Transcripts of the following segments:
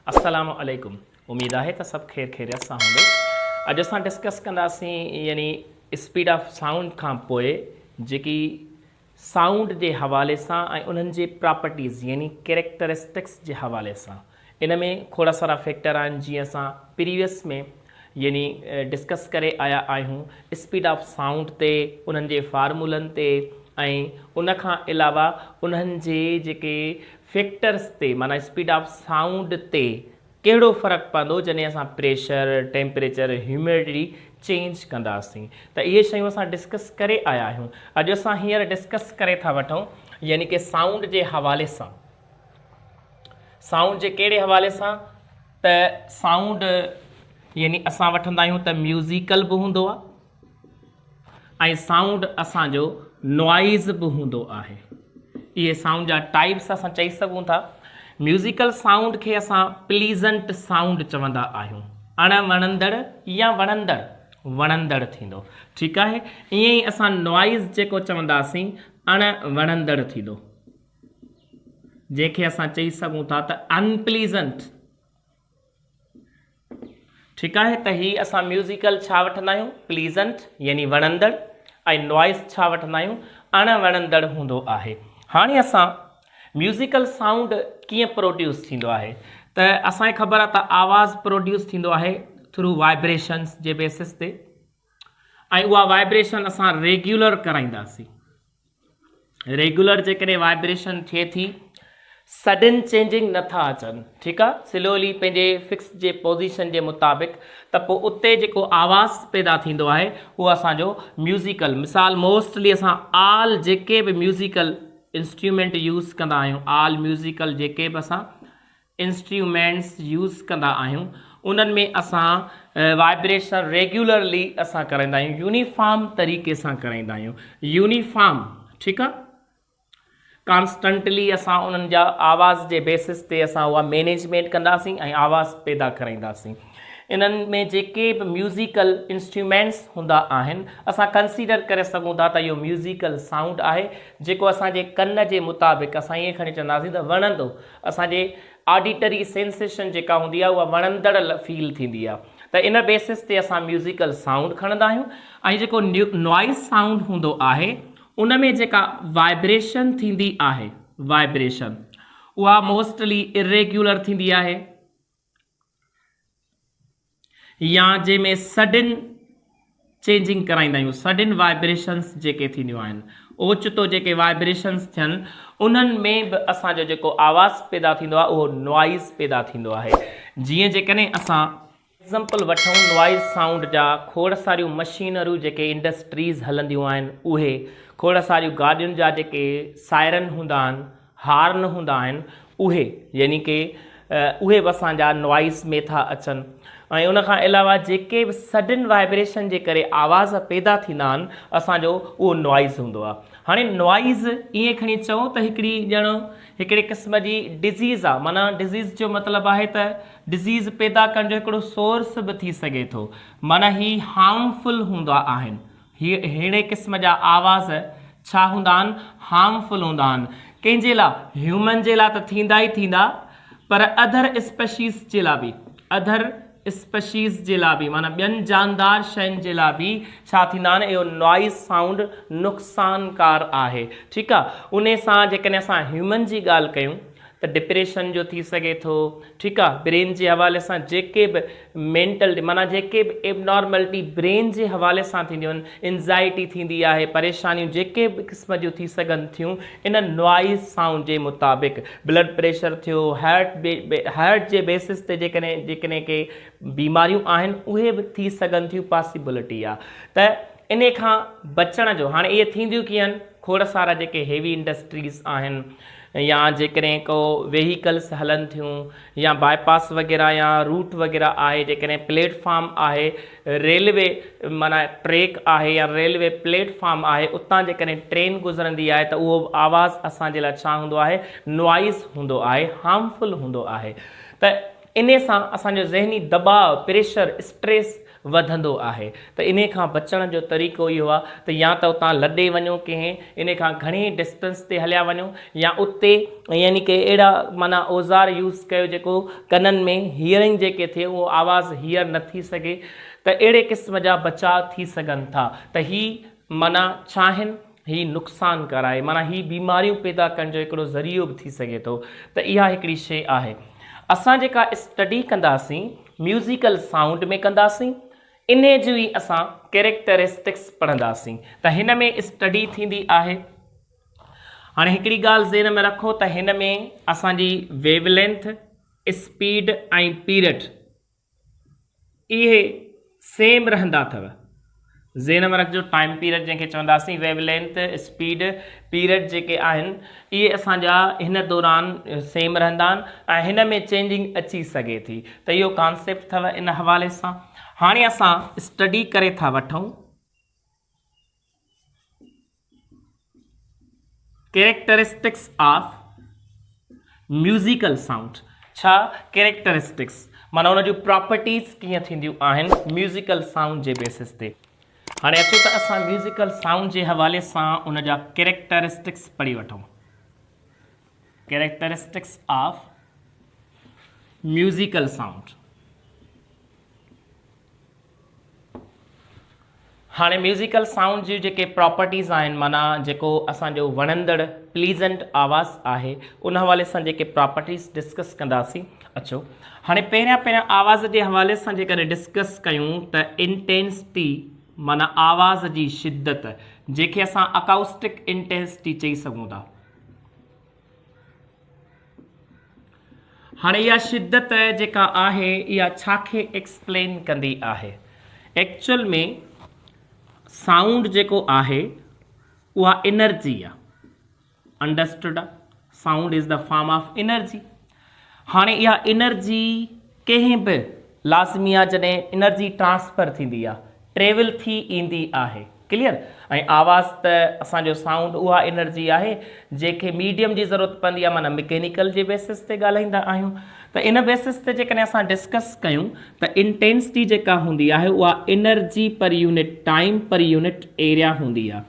السلام عليڪم اميد آهي ته سڀ خير خيريت سان هوندو. اڄ اسان ڊسڪس ڪنداسين يعني اسپيڊ آف سائونڊ کان پوء جيڪي سائونڊ جي حوالي سان ۽ انهن جي پراپرٽيز يعني ڪيريڪٽرسٽڪس جي حوالي سان ان ۾ کوڙ سارا فيڪٽر آهن جيئن اسان پريويس ۾ يعني ڊسڪس ڪري آيا آهيون اسپيڊ آف سائونڊ تي انهن جي فارمولن تي ۽ ان کان علاوه انهن جي جيڪي فيڪٽرس تي معنيٰ اسپيڊ آف سائونڊ تي ڪهڙو فرق پوندو جڏهن اسان پريشر، ٽيمپريچر، هيوميڊٽي چينج ڪنداسين ته اهي شيون اسان ڊسڪس ڪري آيا آهيون. اڄ اسان هينئر ڊسڪس ڪري ٿا وٺون يعني ڪي سائونڊ جي حوالي سان سائونڊ جي ڪهڙي حوالي سان ته سائونڊ يعني اسان وٺندا آهيون ته ميوزيڪل به هوندو آهي ۽ سائونڊ اسان جو نوائز به هوندو آهي. اهي سائونڊ جا ٽائپس اسان چئي سگهون ٿا. ميوزيڪل سائونڊ کي اسان پليزنٽ سائونڊ چوندا آهيون. اڻ وڻندڙ يا وڻندڙ، وڻندڙ ٿيندو. ٺيڪ آهي. ائين ئي اسان نوائز جيڪو چونداسين اڻ وڻندڙ ٿيندو. جنهن کي اسان چئي سگهون ٿا ته انپليزنٽ. ٺيڪ آهي ته هي اسان ميوزيڪل ڇا وٺندا آهيون پليزنٽ يعني وڻندڙ ۽ نوائز ڇا وٺندا آهيون اڻ وڻندڙ هوندو آهي. هاڻي اسان ميوزيڪل سائونڊ ڪيئن پروڊيوس ٿيندو آهي ته اسان کي خبر آهي ته آواز پروڊيوس ٿيندو آهي ٿرو وائبريشنس جي بيسس تي ۽ اها وائبريشن اسان ريگيولر ڪرائينداسين. ريگيولر جيڪڏهن وائبريشن ٿئي ٿي سڊن چينجنگ نه ٿا اچن ٺيڪ آ سلولي پنهنجي فڪس جي پوزيشن جي مطابق ته پوء اتي جيڪو آواز پيدا ٿيندو آهي اهو اسان جو ميوزيڪل مثال موسٽلي اسان آل جيڪي به ميوزيڪل انسٽرومينٽ يوز ڪندا آهيون آل ميوزيڪل جيڪي به اسان انسٽريومينٽس يوز ڪندا آهيون انهن ۾ اسان وائبريشن ريگيولرلي اسان ڪرائيندا آهيون يونيفارم طريقي سان ڪرائيندا آهيون يونيفارم ٺيڪ آ ڪانسٽنٽلي اسان انهن جا آواز جي بيسس تي اسان اها مينيجمينٽ ڪنداسين ۽ آواز پيدا ڪرائينداسين انهن ۾ جيڪي به ميوزيڪل انسٽريومينٽس هوندا آهن اسان ڪنسيڊر ڪري سگهون ٿا ته اهو ميوزيڪل سائونڊ آهي جيڪو اسان جي ڪن جي مطابق اسان ائين کڻي چونداسين ته وڻندو اسان جي آڊيٽري سينسيشن جيڪا هوندي آهي اها وڻندڙ فيل ٿيندي آهي ته ان بيسس تي اسان ميوزيڪل سائونڊ کڻندا آهيون ۽ جيڪو نوائز سائونڊ هوندو آهي ان ۾ جيڪا وائبريشن ٿيندي آهي وائبريشن اها موسٽلي اريگيولر ٿيندي آهي يا جنهن ۾ سڊن چينجنگ ڪرائيندا آهيون سڊن وائبريشنس جيڪي ٿينديون آهن اوچتو جيڪي وائبريشنس ٿين انهن ۾ به اسان جو جيڪو آواز پيدا ٿيندو آهي اهو نوائز پيدا ٿيندو آهي جيئن جيڪڏهن اسان ايگزامپل وٺون نوائز سائونڊ جا کوڙ ساريون مشينريون جيڪي انڊسٽريز هلنديون آهن اهي کوڙ ساريون گاڏين جا جيڪي سائرن هوندا آهن هارن هوندا آهن اهي يعني ڪي اهي به اسان جا نوائز ۾ ٿا اچن ۽ ان کان علاوه جيڪي به سڊن وائبريشن جي ڪري آواز پيدا ٿيندا آهن اسان جو اهو نوائز هوندو آهي هاڻي نوائز ائين کڻي چئون ته هڪڙي ڄڻ هڪڙي قسم جي ڊزيز آهي معنيٰ ڊزيز جو مطلب آهي ته ڊزيز پيدا ڪرڻ جو هڪڙو سورس به ٿي سگهي ٿو معنيٰ هي هارمفل هوندا آهن هي ههڙي قسم جا آواز ڇا هوندا آهن؟ هارمفل هوندا آهن. ڪنهن جي لا؟ هيومن جي لا ته ٿيندا ئي ٿيندا پر اڌر اسپشيز جي لا به، اڌر اسپشيز جي لا به معنيٰ ٻين جاندار شين جي لا به ڇا ٿيندا آهن؟ اهو نوائز سائونڊ نقصانڪار آهي. ٺيڪ آ. انهي سان جيڪڏهن اسان هيومن جي ڳالهه ڪيون ته ڊپريشن جو ٿي سگهي ٿو ٺيڪ آ برين جي حوالي سان جيڪي به مينٽل معنيٰ جيڪي به ايبنارملٽي برين جي حوالي سان ٿينديون آهن انزائٽي ٿيندي آهي پريشانيون جيڪي به قسم جون ٿي سگهن ٿيون ان نوائز سائونڊ جي مطابق بلڊ پريشر ٿيو هارٽ هارٽ جي بيسس تي جيڪڏهن جيڪڏهن ڪي بيماريون آهن اهي به ٿي سگهن ٿيون پاسيبلٽي آ ته انهي کان بچڻ جو هاڻي اهي ٿينديون ڪيئن کوڙ سارا جيڪي هيوي انڊسٽريز آهن يا جيڪڏهن ڪو ويهيڪلس هلن ٿيون يا باء پاس وغيره يا روٽ وغيره آهي جيڪڏهن پليٽ فارم آهي ريلوي معنيٰ ٽريڪ آهي يا ريلوي پليٽ فارم آهي اتان جيڪڏهن ٽرين گذرندي آهي ته اهو به آواز اسان جي لاء ڇا هوندو آهي نوائز هوندو آهي هارمفل هوندو آهي ته انهي سان اسان جو ذهني دٻاء پريشر اسٽريس وڌندو آهي ته انهي کان بچڻ جو طريقو اهو آهي ته يا ته اتان لڏي وڃو ڪنهن انهي کان گهڻي ڊسٽنس تي هليا وڃو يا اتي يعني ڪي اهڙا معنيٰ اوزار يوز ڪيو جيڪو ڪنن ۾ هيئرنگ جيڪي ٿئي اهو آواز هيئر نه ٿي سگهي ته اهڙي قسم جا بچاء ٿي سگهن ٿا ته هي معنيٰ ڇا آهن هي نقصانڪار آهي معنيٰ هي بيماريون پيدا ڪرڻ جو هڪڙو ذريعو به ٿي سگهي ٿو ته اها هڪڙي شيء آهي اسان جيڪا اسٽڊي ڪنداسين ميوزيڪل سائونڊ ۾ ڪنداسين انهي جون ئي اسان ڪيريڪٽرسٽڪس پڙهنداسين ته هن ۾ اسٽڊي ٿيندي آهي هاڻي هڪڙي ڳالهه ذهن ۾ رکو ته هن ۾ اسان جي ويو لينٿ اسپيڊ ۽ پيريڊ اهي سيم رهندا اٿو. ذهن ۾ رکجو ٽائيم پيريڊ جنهن کي چونداسين ويو لينٿ، اسپيڊ، پيريڊ جيڪي آهن اهي اسان جا هن دوران سيم رهندا آهن ۽ هن ۾ چينجنگ اچي سگهي ٿي ته اهو ڪانسيپٽ اٿو ان حوالي سان. هاڻي اسان اسٽڊي ڪري ٿا وٺون. ڪيريڪٽرسٽڪس آف ميوزيڪل سائونڊ ڇا ڪيريڪٽرسٽڪس معنيٰ ان جون پراپرٽيز ڪيئن ٿينديون آهن ميوزيڪل سائونڊ جي بيسس تي. هاڻي اچو ته اسان ميوزيڪل سائونڊ جي حوالي سان ان جا ڪيريڪٽرسٽڪس پڙهي وٺون. Characteristics of musical sound. هاڻي ميوزيڪل سائونڊ جون جيڪي پراپرٽيز آهن معنيٰ جيڪو اسان جو وڻندڙ پليزنٽ آواز آهي ان حوالي سان جيڪي پراپرٽيز ڊسڪس ڪنداسين اچو هاڻي پهريان پهريان آواز جي حوالي سان جيڪڏهن ڊسڪس ڪيون ته انٽينسٽي معنيٰ آواز جي شدت جنهن کي اسان اڪائوسٽڪ انٽينسٽي چئي سگهون ٿا. هاڻي اها شدت جيڪا آهي اها ڇا کي ايڪسپلين ڪندي آهي؟ ايڪچوئل ۾ سائونڊ جيڪو آهي اها انرجي آهي. انڊرسٽوڊ آ؟ Sound is the form of energy. هاڻي اها انرجي ڪنهن به لازمي آ جڏهن انرجي ٽرانسفر ٿيندي آ ٽريول ٿي ايندي آهي ڪليئر ۽ آواز ته اسان جو سائونڊ اها انرجي آهي جنهن کي ميڊيم جي ضرورت پوندي آ معنيٰ مڪينيڪل جي بيسس تي ڳالهائيندا آهيون ته ان بيسس تي جيڪڏهن اسان ڊسڪس ڪيون ته انٽينسٽي جيڪا هوندي آهي اها energy per unit time per unit area هوندي آ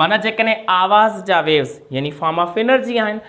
معنيٰ جيڪڏهن آواز جا ويوز يعني فارم آف انرجي آهن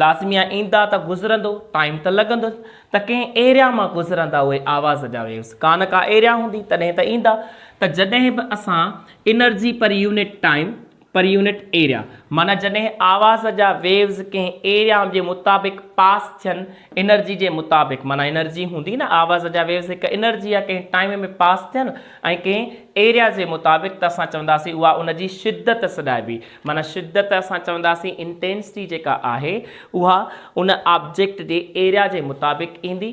لازمي آ ايندا ته گذرندو ٽائيم ته لڳندو ته ڪنهن ايريا مان گذرندا اهي آواز جا ويوز ڪا نه ڪا ايريا هوندي تڏهن ته ايندا ته جڏهن به اسان energy per unit time per unit area معنيٰ جڏهن آواز جا ويوز ڪنهن ايريا جي مطابق پاس ٿين انرجي جي مطابق معنيٰ انرجي هوندي نه آواز جا ويوز هڪ انرجي آ ڪنهن ٽائيم ۾ پاس ٿين ۽ ڪنهن ايريا جي مطابق ته اسان چونداسين اها ان جي شدت سڏائبي معنيٰ شدت اسان چونداسين انٽينسٽي جيڪا آهي اها ان آبجيڪٽ جي ايريا جي مطابق ايندي.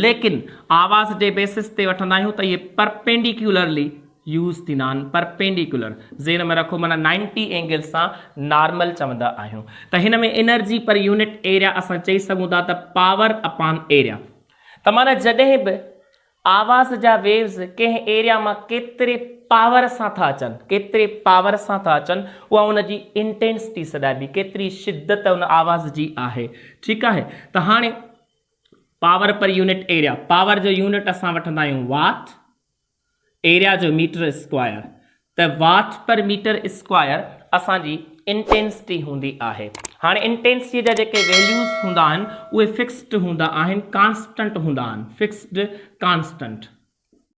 ليڪن آواز جي بيسس تي وٺندا آهيون ته اهي پرپينڊيڪيولرلي يوز ٿيندا آهن پرپينڊيڪيولر ذهن ۾ رکو معنيٰ نائنٽي اينگل سان نارمل چوندا آهيون ته هن ۾ انرجي پر يونٽ ايريا اسان چئي سگهون ٿا ته پاور اپان ايريا ته معنيٰ جڏهن به آواز جا ويوز ڪنهن ايريا مان ڪيتري پاور سان ٿا اچن، ڪيتري پاور سان ٿا اچن، اها ان جي انٽينسٽي سڏائبي، ڪيتري شدت ان آواز جي آهي. ٺيڪ آهي ته هاڻي power per unit area, power جو يونٽ اسان وٺندا آهيون واٽ، ايريا جو ميٽر اسڪوائر، ته واٽ پر ميٽر اسڪوائر اسان جي انٽينسٽي هوندي آهي. هاڻي انٽينسٽي جا جيڪي ويليوز هوندا آهن اهي فڪسڊ هوندا آهن، ڪانسٽنٽ هوندا آهن، فڪسڊ ڪانسٽنٽ.